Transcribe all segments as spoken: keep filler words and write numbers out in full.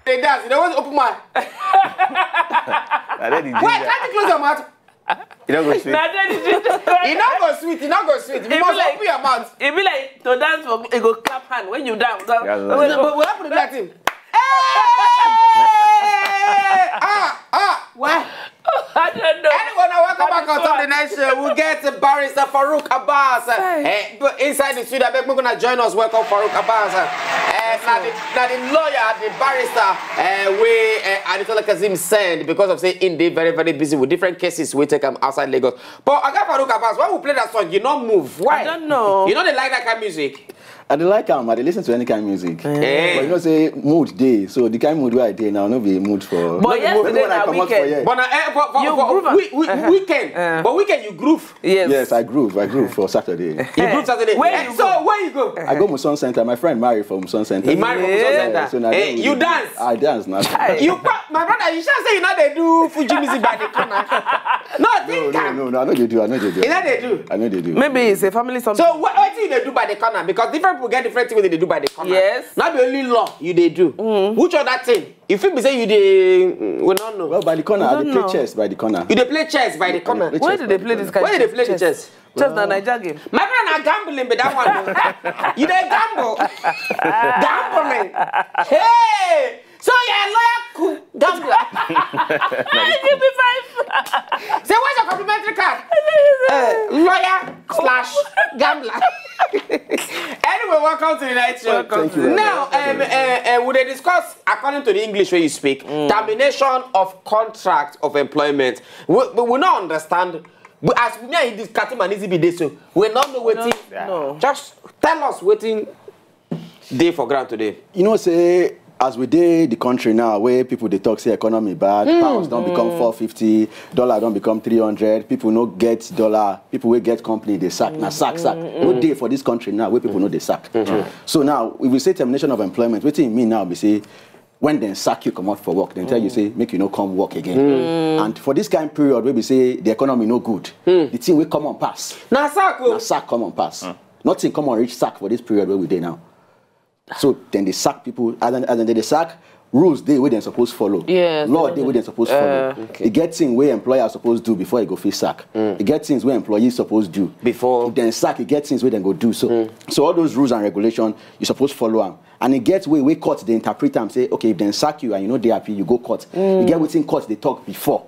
They dance, you know, open my. I don't need Wait, ginger. Can't you close your mouth? You don't go sweet. Na there the ginger. It not go sweet, it not go sweet. You It be must like- open your mouth. E be like to dance for e go clap hand when you dance. Yeah, no. No, but what happened to that thing? Hey! Ah, ah, why? I don't know. Anyway, now welcome back on top of the next show. We'll get to Barrister Farouk Abbas. Uh, eh, but inside the studio, I beg you to join us. Welcome, Farouk Abbas. Uh, eh, now, the, now the lawyer, the barrister, uh, we uh, Adesola Kazeem send because of say in dey very very busy with different cases we take am outside Lagos. But Oga Farouk Abbas, why we play that song? You not move. Why? I don't know. You know they like that kind of music. I dey like am. I dey listen to any kind of music. Eh. But you know say mood dey. So the kind of mood wey I dey now, no be mood for. But no be mood yesterday when I na comot for weekend. here. But na eh, for, for, You for, groove am. we, we, weekend. Eh. But weekend you groove. Yes. Yes, I groove. I groove for Saturday. You groove Saturday. Where Eh, you so go? Where you go? I go Muson Center. My friend marry from Muson Center. He marry from Yeah. Muson Center. Yeah, so now Eh, there we you dey- dance. I dance now. You pa- my brother, you sure say you know they do Fuji music by the corner? No, No, think no, am. no, no, I no dey do. I no dey do. You know they do. I no dey do. Maybe it's a family something. So what what do they do by the corner? Because different people get different things they do by the corner. Yes. Not the only law you they do. Which other thing? If you be say you they mm, we don't know. Well, by the corner, I I don't dey play know. chess by the corner. You they play chess by the corner. Play Where chess do by they the play this corner. kind Where of they play the chess? Chess na Naija game. My friend, na gambling be that one. Oh. You dey gamble. Gambling. Hey. So you're a lawyer, cool gambler. Give me five. Say, what's your complimentary card? Uh, lawyer slash gambler. Anyway, welcome to the night show. Welcome Thank to you. Now, um, uh, uh, we dey discuss according to the English way you speak, termination of contract of employment. We, we, we not understand. We, as me and this Katima Nizi be dey so, we not know wetin. No. Just tell us wetin dey for ground today. You know say as we dey the country now, where people dey talk say economy bad, pounds don become four fifty, dollar don become three hundred, people no get dollar, people wey get company dey sack, na sack sack. No dey for this country now where people no dey sack. So now if we say termination of employment, wetin e mean now be say when dem sack you comot for work, dem tell you say make you no come work again. And for this kind period wey be say the economy no good, the thing wey common pass Na sack na o. Sack common pass. Nothing common reach sack for this period wey we dey now. So then they sack people, and then, and then they sack rules dey wey dem suppose follow. Yes, Law they dey wey dem suppose follow. Okay. E get things wey employer suppose do before e go fit sack. E get things wey employees suppose do. Before. If dem sack, e get things wey dem go do. So so all those rules and regulation, you suppose follow am. And e get way wey court dey interpret am say, okay, if dem sack you and you no dey happy, you go court. E get wetin court dey talk before.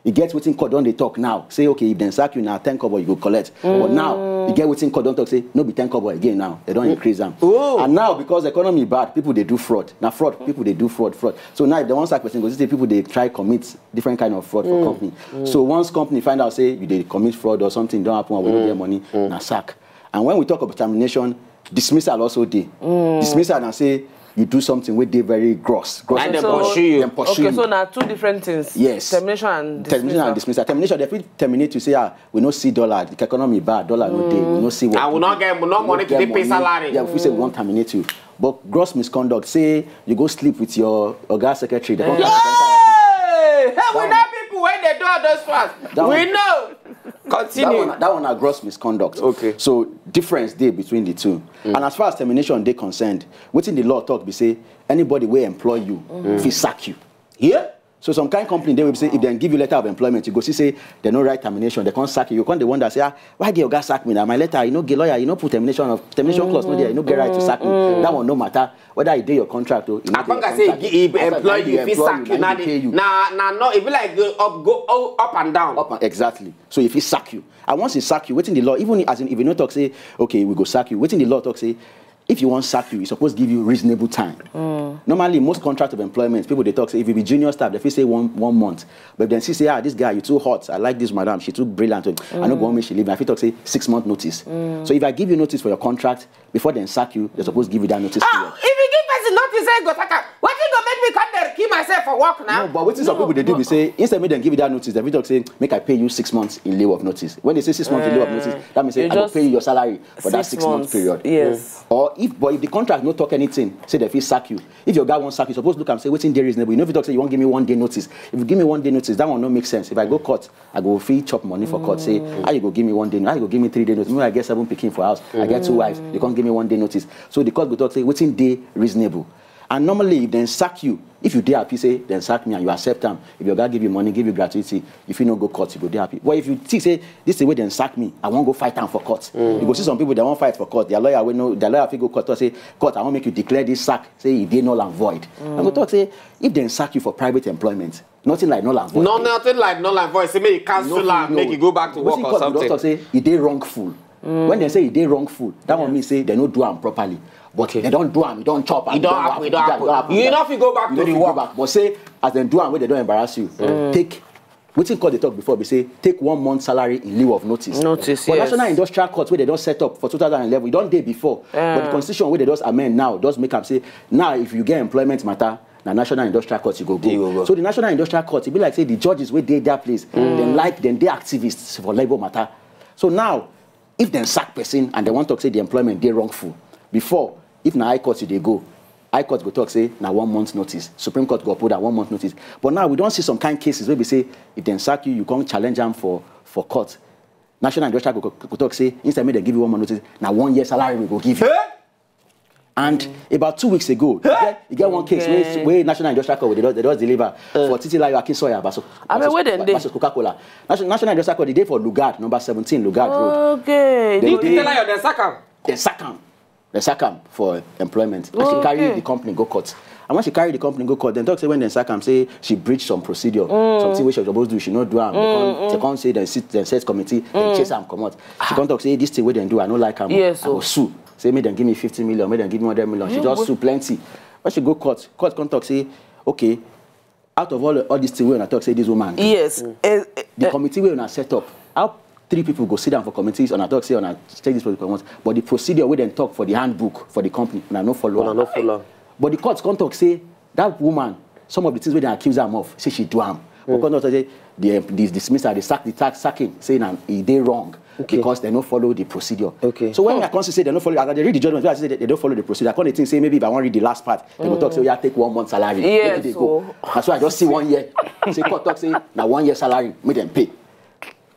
E get wetin court don dey talk now. Say, okay, if dem sack you na ten kobo you go collect. But now, e get wetin court don talk say no be ten kobo again now. Dem don increase am. Oh. And now because economy bad, people dey do fraud. Na fraud, people dey do fraud, fraud. So now if dem wan sack person, go see say people dey try commit different kind of fraud for company. So once company find out say you dey commit fraud or something don happen and we no get money, na sack. And when we talk of termination, dismissal also dey. Dismissal na say you do something wey dey very gross. Gross. And dem So- pursue you. Dem pursue Okay, you. So now two different things. Yes. Termination and Termination and dismissal. Dismissal. Termination, they fit terminate you, say, ah, we no see dollar, the economy bad, dollar no dey, we no see work. And we no get no money to Get dey pay salary. Yeah, we fit say we wan terminate you. But gross misconduct, say you go sleep with your oga secretary. Dem come Hey, hey, we That know people when they do all those ones. That We one- know. That Continue. one, that one na gross misconduct. Okay. So difference dey between the two. And as far as termination dey concerned, wetin the law talk be say anybody wey employ you fit sack you. Yeah. So some kind company dey wey be say if dem give you letter of employment, you go see say dem no write termination, dem come sack you. You come dey wonder say, ah, why the oga sack me na? My letter, you no get lawyer, you no put termination of termination clause no dey, you no get right to sack me. That one no matter whether e dey your contract o, e no I dey come your can say contract. he As I employ say, you, na fit employ sack you. na Now him dey pay you. Now, now, no, if you like go up, go oh, up and down. Up and, exactly. So if he sack you, and once he sack you, wetin the law, even as in, if you no talk say, okay, we go sack you, wetin the law talk say, if you wan sack you, e suppose give you reasonable time. Normally, most contract of employment, people dey talk say if you be junior staff, dem fit say one one month. But if dem see say, ah, this guy, you too hot. I like this madam, she too brilliant. I no go want make she leave me. I fit talk say six month notice. So if I give you notice for your contract, before dem sack you, dem suppose give you that notice period. Ah, if you give person notice, say go sack am. Wetin go make me come there kill myself for work now? No, but wetin some people dey do be say instead make dem give you that notice, dem fit talk say make I pay you six months in lieu of notice. When they say six months in lieu of notice, that means say You I go just pay you your salary for that six six month months, period. Yes. Or if, but if the contract no talk anything, say dem fit sack you. If your guy wan sack you, suppose look am say wetin dey reasonable. You no fit talk say you wan give me one day notice. If you give me one day notice, that one no make sense. If I go court, I go fit chop money for court. Say how you go give me one day, how you go give me three day notice? Me I get seven pikin for house, I get two wives. You come give me one day notice. So the court go talk say wetin dey reasonable. And normally, if dem sack you, if you dey happy say dem sack me and you accept am, if your guy give you money, give you gratuity, if you no go court, you go dey happy. But if you think say this thing wey dem sack me, I wan go fight am for court. You go see some people, dem wan fight for court. Their lawyer wey no, their lawyer fit go court talk say, "Court, I wan make you declare this sack say e dey null and void." Dem go talk say, if dem sack you for private employment, nothing like null and void. No, nothing like null and void. Say make you cancel am, make you go back to work or something. Talk say e dey wrongful. When dem say e dey wrongful, that one mean say dem no do am properly. But dem don do am, e don chop am, e don happen, e don happen. You no fit go back to the work. But say as dem do am, wey dem don embarrass you, take wetin court dey talk before be say take one month salary in lieu of notice. Notice, for yes. National Industrial Court wey dem don set up for two thousand and eleven, e don dey before. But the constitution wey dem just amend now just make am say now if you get employment matter, na National Industrial Court you go go. So the National Industrial Court, e be like say the judges wey dey that place, dem like, dem dey activists for labour matter. So now, if dem sack person and dem wan talk say the employment dey wrongful, before, if na High Court you dey go, High Court go talk say na one month notice. Supreme Court go uphold am, one month notice. But now we don see some kind cases wey be say if dem sack you, you come challenge am for for court. National Industrial go, go talk say instead make dem give you one month notice, na one year salary we go give you. And about two weeks ago, e get, e get one case wey, wey National Industrial Court, they just, they just deliver for Titilayo Akinsoya Abaso. Abeg, where dem dey? Abaso Coca-Cola. National, National Industrial Court, they dey for Lugard, number seventeen Lugard Road. Okay. They You dey- tell her dem sack am. Dem sack am. Dem sack am for employment. And she carry Okay. the company go court. And when she carry the company go court, dem talk say when dem sack am, say she breach some procedure. Something wey she suppose do, she no do am. Dem come, dem come say dem sit, dem set committee, dem chase am comot. She come talk say this thing wey dem do, I no like am. Yes, I go o. Sue. Say make dem give me fifty million, make dem give me hundred million. She You just go- sue plenty. When she go court, court come talk say, okay, out of all, all this thing wey una talk say this woman do, Yes. Eh, eh, the committee wey una set up, how three people go sit down for committees, una talk say una take this person comot, but the procedure wey dem talk for the handbook for the company, una no follow Una am. No follow am. But the court come talk say that woman, some of the things wey dem accuse am of, say she do am. But court talk say the, the dismissal, the sack, the tax sacking, say na e dey wrong because dem no follow the procedure. Okay. So when I come see say dem no follow, as I dey read the judgment, I see say dem no follow the procedure. I come dey think say maybe if I wan read the last part, dem go talk say, "Oh yeah, take one month salary." Yes, Make dem go. So. That's why I just see one year. Say court talk say na one year salary, make dem pay.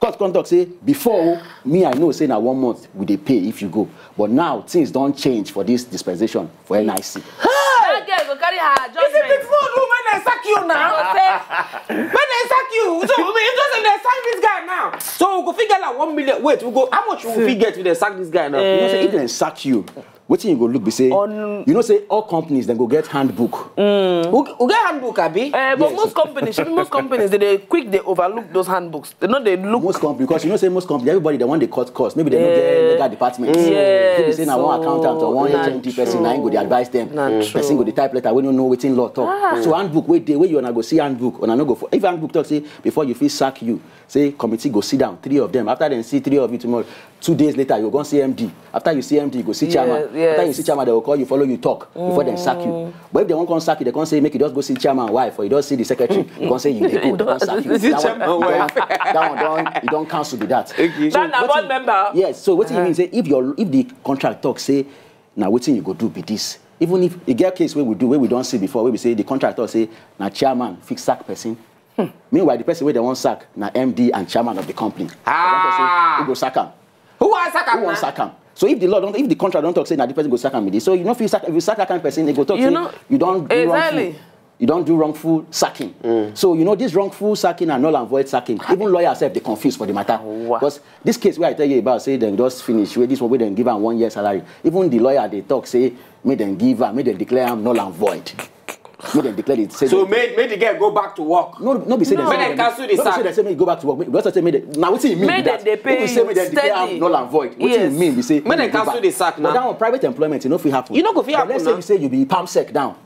Court come talk say before, oh, me I know say na one month we dey pay if you go, but now things don change for this dispensation for N I C. That girl go carry her Is it judgment. Before do when dem sack you now? Go say, When dem sack you, so we just dem sack this guy now. So we go fit get like one million. Wait, we go, how much we fit get if dem sack this guy now? You know say if dem sack you, wetin you go look be say, you know say all companies dem go get handbook. We, we get handbook, abi? Eh, but most companies, shebi most companies, they, they quick, they overlook those handbooks. They know they look. Most company, because you know say most company, everybody dem wan dey cut cost. Maybe dem no get Yeah. legal department. Yes, Maybe say na one so accountant or one na H M D person na him go dey advise dem. Na Person true. Go dey type letter wey no know wetin law talk. So handbook wey dey, wey you una go see handbook, una no go for, if handbook talk say before you fit sack you, say committee go sit down, three of them. After dem see three of you tomorrow, two days later you go see M D. After you see M D, you go see chairman. Yes. After you see chairman, dem go call you, follow you talk before dem sack you. But if dem wan come sack you, dem come say make you just go see chairman wife or you just see the secretary. You come say you dey go, dem come sack you. See chairman wife. That one don, you don cancel be that. Okay. That na board member. Yes, so wetin you mean say if your, if the contract talk say na wetin you go do be this, even if e get case wey we do, wey we don see before, wey we say the contract talk say na chairman fit sack person. Meanwhile, the person wey dem wan sack na M D and chairman of the company. Ah. Who go sack am? Who wan sack am? Who wan sack am? So if the law don, if the contract don talk say na the person go sack am be this, so you no fit sack, if you sack that kind of person, e go talk You say know, you don do exactly. wrongful, you don do wrongful sacking. So you know this wrongful sacking and null and void sacking, even lawyer sef dey confuse for the matter. Wow. Because this case wey I tell you about, say dem just finish, wey this one wey dem give am one year salary, even the lawyer dey talk say make dem give am, make dem declare am null and void. Make dem declare it. Say So dem- make, make the girl go back to work. No, no be say dem Make say dem cancel the no be sack. Say dem say make you go back to work. Make, just say make dem, na wetin e mean Make be that. Dem dey pay If you say you make dem declare am steady. Null and void. Wetin Yes. e mean be say Make dem you go cancel back. The sack But now. That one, private employment, e no fit happen. E no go fit But happen let's say now. You say you be PAMSEC down.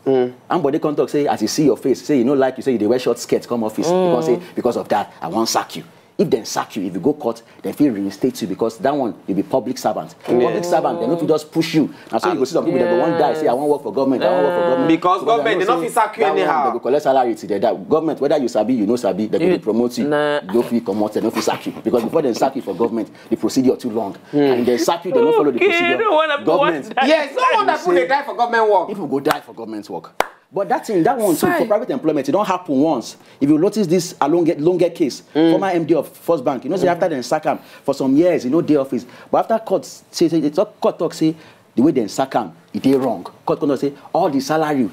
And body come talk say as he see your face, say you no like, you say you dey wear short skirt come office. You come say because of that I wan sack you. If dem sack you, if you go court, dem fit reinstate you because that one you be public servant. Public servant, dem no fit just push you. Na so you go see some people dem go wan die say I wan work for government, I wan work for government. Because government, dem no fit sack you That one, anyhow. Dem go collect salary till dem die. Government, whether you sabi, you no sabi, dem go dey promote you. Nah. You no fit comot, dem no fit sack you because before dem sack you for government, the procedure too long. And if dem sack you, dem no follow the Okay, procedure. No wonder people Government, wan die. Yes, no wonder people dey die for government work. People go die for government work. But that thing, that one too, Sai. For private employment, it don happen once. If you notice this Alonge, Longe case, former M D of First Bank, you know say after dem sack am for some years, you know, dey office. But after court say, say, say, court talk say the way dem sack am, e dey wrong. Court come talk say all the salary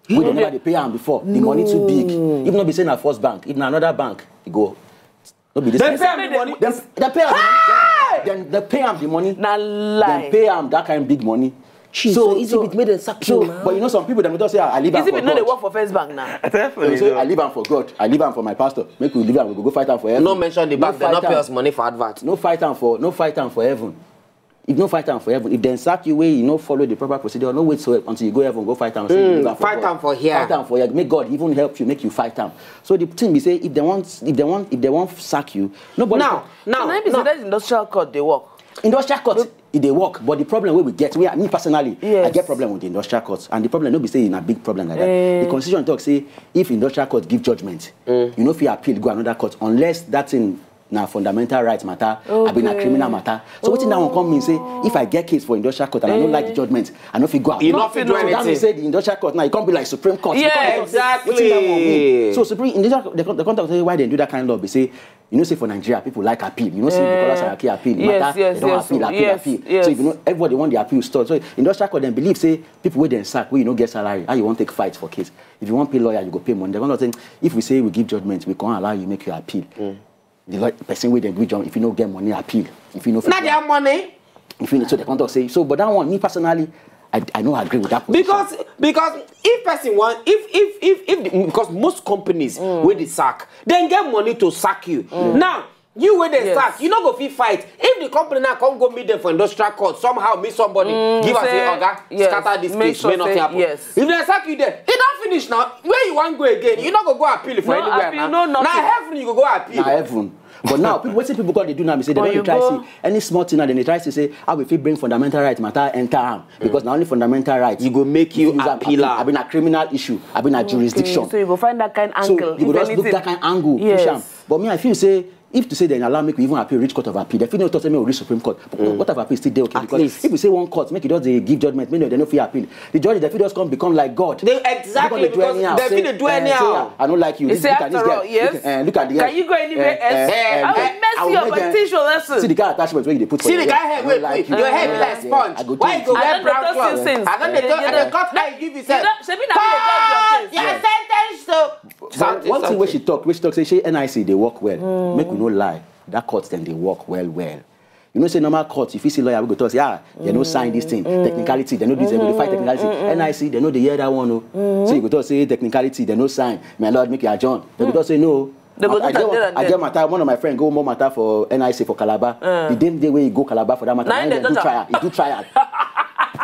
Wey dem never dey pay am before. The money too big. If not be say na First Bank, if na another bank, e go. No be this. Dem pay am the money. Dem dem pay am the money. Dem dem pay am the money. Na lie. Dem pay am that kind big money. Jeez, so Ezebit make dem sack you, man. But you know some people dem go talk say, "Ah, I leave am for God." Ezebit no dey work for First Bank now. Dem say, "I leave am for God. I leave am for my pastor. Make we leave am. We go go fight am for heaven." No mention the bank. Dem no pay us money for advert. No fight am for no fight am for heaven. If no fight am for heaven, if dem sack you wey you no follow the proper procedure, no wait so until you go heaven go fight am. Say you leave am for Fight God. Am for here. Fight am for here. Make God even help you, make you fight am. So the thing be say if dem want if dem want if dem want sack you, nobody. Now, now, Na im be say now. That industrial court dey work. Industrial court e dey work, but the problem wey we get, wey me personally, I Yes. Get problem with the industrial court, and the problem no be say na big problem like that. The constitution talk say if industrial court give judgment, you no fit appeal go another court unless that thing na fundamental right matter, abi na Okay. Criminal matter. So wetin that one come mean say if I get case for industrial court and I no like the judgment, I no fit go appeal. You no fit do So that mean anything. Say the industrial court now e come be like Supreme Court. Yes. Wetin that one mean? So Supreme industrial the con- the contact say why dem do that kind of law be say you know say for Nigeria people like appeal. You know say Bukola Saraki appeal. Yes, Matter, yes, they don't yes, appeal, appeal, yes, appeal. yes. So if you know everybody want the appeal stop. So industrial court dem believe say people wey dem sack wey you no get salary, how you wan take fight for case? If you wan pay lawyer, you go pay money. Dem come talk say if we say we give judgment, we come allow you make you appeal. The law person wey dem give judgment, if you no get money, appeal. If you no fit Na their money. If you so dem come talk say so, but that one me personally, I I no agree with that position. Because because if person want if if if if the, because most companies wey dey sack, dem get money to sack you. Now you wey dey Yes. Sack, you no go fit fight. If the company now come go meet them for industrial court somehow, meet somebody, give us say say, oga, yes, scatter this make case, sure make nothing say, happen. Yes. If dem sack you there, e don finish now. Where you wan go again? You no go go appeal for No anywhere appeal, now. No nothing. Na heaven you go go appeal. Na heaven. But now people wetin people come dey do now be say dem But don you dey try go- see any small thing now dem dey try see say how we fit bring fundamental right matter enter am because na only fundamental right. You go make you If use am appeal am. Abi na criminal issue, abi na jurisdiction. So you go find that kind So angle. You go If just look anything. That kind angle, Yes. Push am. But me I feel say if to say dem allow make we even appeal reach court of appeal, dem fit no talk say make we reach Supreme Court. But court of appeal still dey okay because least. If we say one court make e just dey give judgment, make dem no fit appeal. The judge dem fit just come become like God. They exactly Dem fit because do anyhow, dem say, fit dey do eh, anyhow. Say, I no like you. You This, say look at this after girl. All, yes. Look, eh, look at the Can girl. You go anywhere Eh, else? eh, I will eh, mess I will you up make and them- teach your lesson. See the kind of attachment wey you dey put for See your the hair. guy hair I no wey like quick. You. Your hair be Eh, like sponge. I go Why you go I wear don't brown talk cloth? since. I don dey You talk. I don't- dey cut eye give you You sef. don't, shebi na you dey judge your case? Yes, sentence to. But one thing wey she talk, wey she talk say, say N I C dey work well. Make we no lie, that court dem dey work well well. You know say normal court, if you see lawyer, we go talk say, ah, they no sign this thing, technicality, they no this, they go dey fight technicality. N I C, they no dey hear that one, oh. So you go talk say technicality, they no sign. My lord, make you adjourn. They go talk say no. They go I, do I that get, there and I there. Get matter. One of my friends go more matter for N I C for Calabar. The same day wey he go Calabar for that matter, Na na him dem they do touch trial. am. He do trial.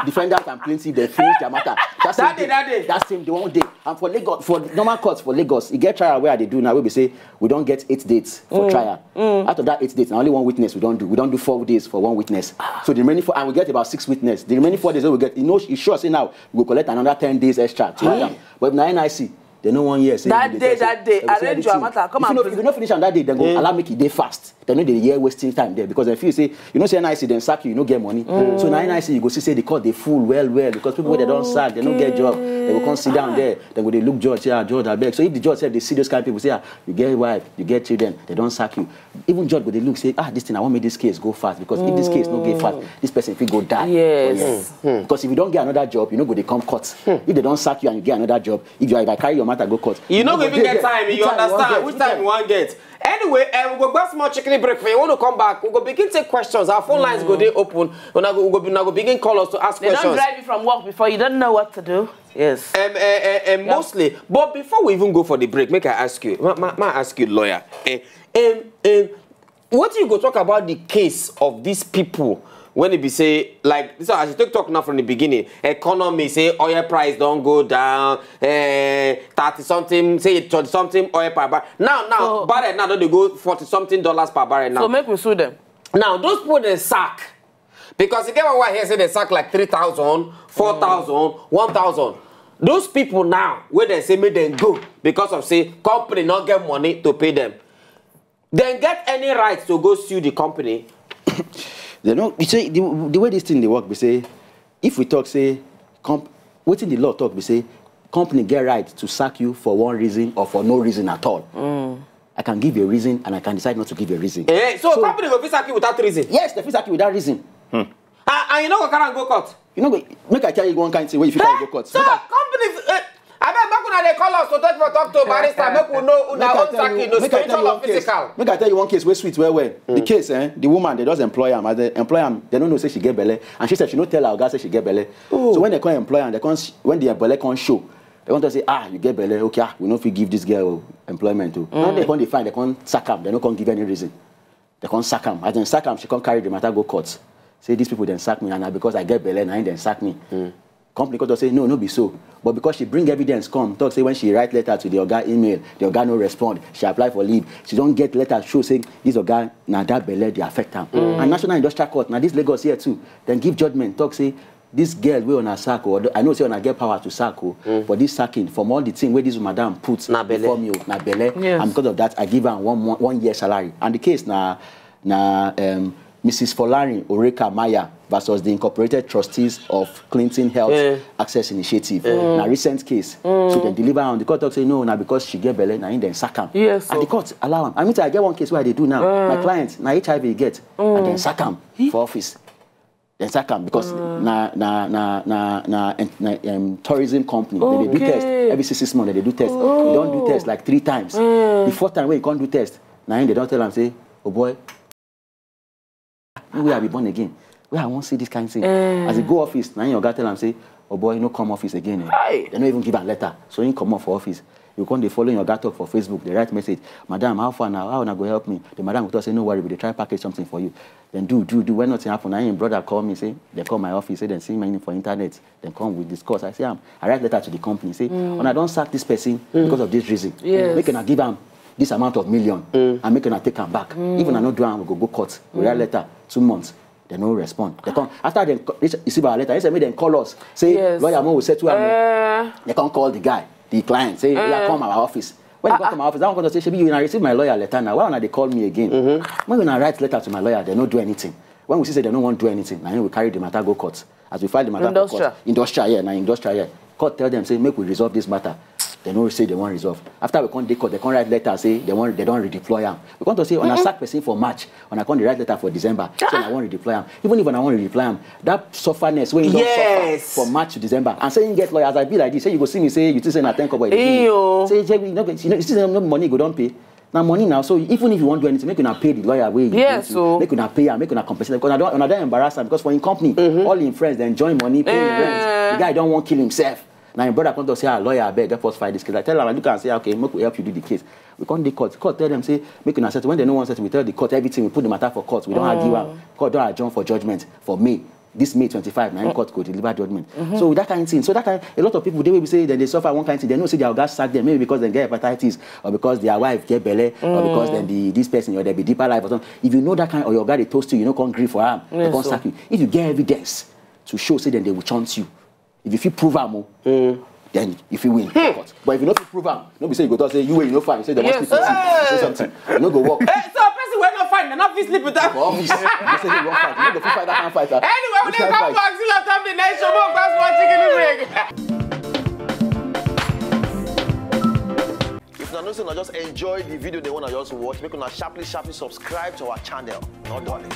Defendant and plaintiff, they finish their matter. That same That day, that day. That same day, one day. And for Lagos, for normal courts for Lagos, e get trial where they do now. We be say we don't get eight dates for trial. Out of that eight dates, na only one witness we don't do. We don't do four days for one witness. So the remaining four, and we get about six witness. The remaining four days wey we get, you know, you sure say now we go collect another ten days extra to add am. But na N I C, they no one year. Say That we day, dey tell that day, they go say arrange your everything. Matter, come If you and no, if you no finish am that day, then go allow make e dey fast. They no dey hear wasting time there because they feel say you know say N I C dem sack you, you no get money. So na N I C you go see say the court dey full well well because people wey they don't sack, they no get job. They go come sit down there. They go dey look judge, say, ah, judge, I beg. So if the judge said they see those kind of people, say, ah, you get wife, you get children, they don't sack you. Even judge go dey look say, ah, this thing, I want make this case go fast because if this case no go fast, this person fit go die. Yes. Because if you don't get another job, you no go dey come court. If they don't sack you and you get another job, if you if I carry your matter go court, You no go go even dey get there. Time. You Which time understand? wan Which get? Time you wan get? Anyway, eh, we go grab small chicken break for you. When we come back, we go begin take questions. Our phone lines go dey open. Una go, we go, una go begin call us to ask They don't questions. Drive you from work before. You don't know what to do. Yes. Um, eh, eh, eh, mostly. But before we even go for the break, make I ask you, ma, ma, ma ask you, lawyer. Eh, um, um, what you go talk about the case of these people when e be say like this one, as you take talk now from the beginning, economy say oil price don go down, eh, thirty something, say twenty something oil per barrel. Now, now, So- barrel now don dey go forty something dollars per barrel now. So make we sue them. Now, those people dey sack because you get one way here say they sack like three thousand, four thousand, one thousand. Those people now, where they say make them go because of say company not get money to pay them. Then get any right to go sue the company? They no. You say the, the way this thing dey work be say, if we talk say, comp, wetin the law talk be say, company get right to sack you for one reason or for no reason at all. I can give you a reason and I can decide not to give you a reason. Eh, so, company go fit sack you without reason. Yes, they fit sack you without reason. And, and you no go carry am go court. You know, make I tell you one kind thing where you fit carry go court. So Make I- company, eh, I They call us to talk for talk to barrister. Make we know una own sacking. No spiritual or physical. Make I tell you one case wey sweet well well. The case, eh, the woman, they just employ am. As they employ am, they don't know say she get belle, and she said she no tell her oga say she get belle. So when they come employ am, they come when the belle come show, they want to say, ah, you get belle, okay, ah, we no fit give this girl employment o. Now they come dey find, they come sack am, they no come give any reason. They come sack am. As dem sack am, she come carry the matter go court. Say these people dem sack me, and na because I get belle, na im dem sack me. Company court say no, no be so. But because she bring evidence come, talk say when she write letter to the oga email, the oga no respond. She apply for leave. She don get letter show say this oga na that belle dey affect am. And National Industrial Court, na this Lagos here too, dem give judgment, talk say this girl wey una sack o, I know say una get power to sack o, but this sacking, from all the thing wey this madam put before me o, na belle. And because of that, I give am one, one, one year salary. And the case na na um, Missus Folarin Oreka Maya versus the Incorporated Trustees of Clinton Health Access Initiative. Na recent case. So dem deliver am. The court talk say no, na because she get belle, na im dem sack am. Yes, And the court allow am. I mean, I get one case wey I dey do now. My client, na H I V e get, and dem sack am for office. Dem sack am because na na na na na, na um, tourism company. Dem dey do test every six six months. Dem dey do test. Dem don do test like three times. The fourth time wey e come do test, na him dem don tell am say, oh boy, me wey I be born again, wey I wan see this kind thing. As e go office, na him oga tell am say, oh boy, no come office again. Eh. Dem no even give am letter, so him comot for office. You come dey follow your oga talk for Facebook, dey write message, madam, how far now? How una go help me? The madam go talk say, no worry, we dey try package something for you. Then do do do, when nothing happen, na him brother call me say dem come my office, say dem see my name for internet, dem come, we discuss. I say am, I write letter to the company say una don sack this person because of this reason. Make una give am this amount of million and make una take am back. If una no do am, we go go court. We write letter, two months, dem no respond. Dem come after dem reach, receive our letter. He say make dem call us, say lawyer, make we settle am. Dem come call the guy, the client, say, yeah, come our office. When he come to my office, that one come say, shebi you na receive my lawyer letter now. Why una dey call me again? When una write letter to my lawyer, dem no do anything. When we see say dem no wan do anything, na him we carry the matter go court. As we file the matter for court, industrial, yeah, na industrial, yeah. Court tell dem say make we resolve this matter. Dem no say dem wan resolve. After we come dey court, dem come write letter say dem wan, dem don redeploy am. We come to say una sack person for March, una come dey write letter for December. So una wan redeploy am. Even if una wan redeploy am, that sufferness wey he don suffer for March to December, and say he get lawyer, as I be like this, say you go see me say you think say na ten kobo e dey give me. Say you no go, you know, you see say no be money you go don pay. Na money now, so even if you wan do anything, make una pay the lawyer wey you need to. Make una pay am, make una compensate am, because una don, una don embarrass am, because for him company, all him friends dem join money pay him rent. The guy don wan kill himself. Na him brother come talk say, ah, lawyer, abeg, help us fight this case. I tell am, I look am say, okay, make we help you do the case. We come dey court. Court tell dem say make una settle. When dem no wan settle, we tell the court everything. We put the matter for court. We don argue am. Court don adjourn for judgment for May. This May twenty-five, na im court go deliver judgment. So with that kind of thing, so that kind, a lot of people dey wey be say dem dey suffer one kind thing. Dem know say their oga sack dem, maybe because dem get hepatitis, or because their wife get belle, or because dem be this person, or dem be deeper life or something. If you know that kind, or your oga dey toast you, you no come gree for am, dem come sack you. If you get evidence to show say dem dey witch hunt you, if you fit prove am o, then you fit win court. But if you no fit prove am, no be say you go talk say you wey you no fine, say dem wan sleep with you, say something. E no go work. Eh, so person wey no fine, dem no fit sleep with am. For office, you say you wan fight, you no go fit fight that kind fight. Ah. Anyway, we dey come back still on top the next show. More fast watching in the break. If una know say una just enjoy the video, dem una just watch, make una sharply sharply subscribe to our channel. No dulling.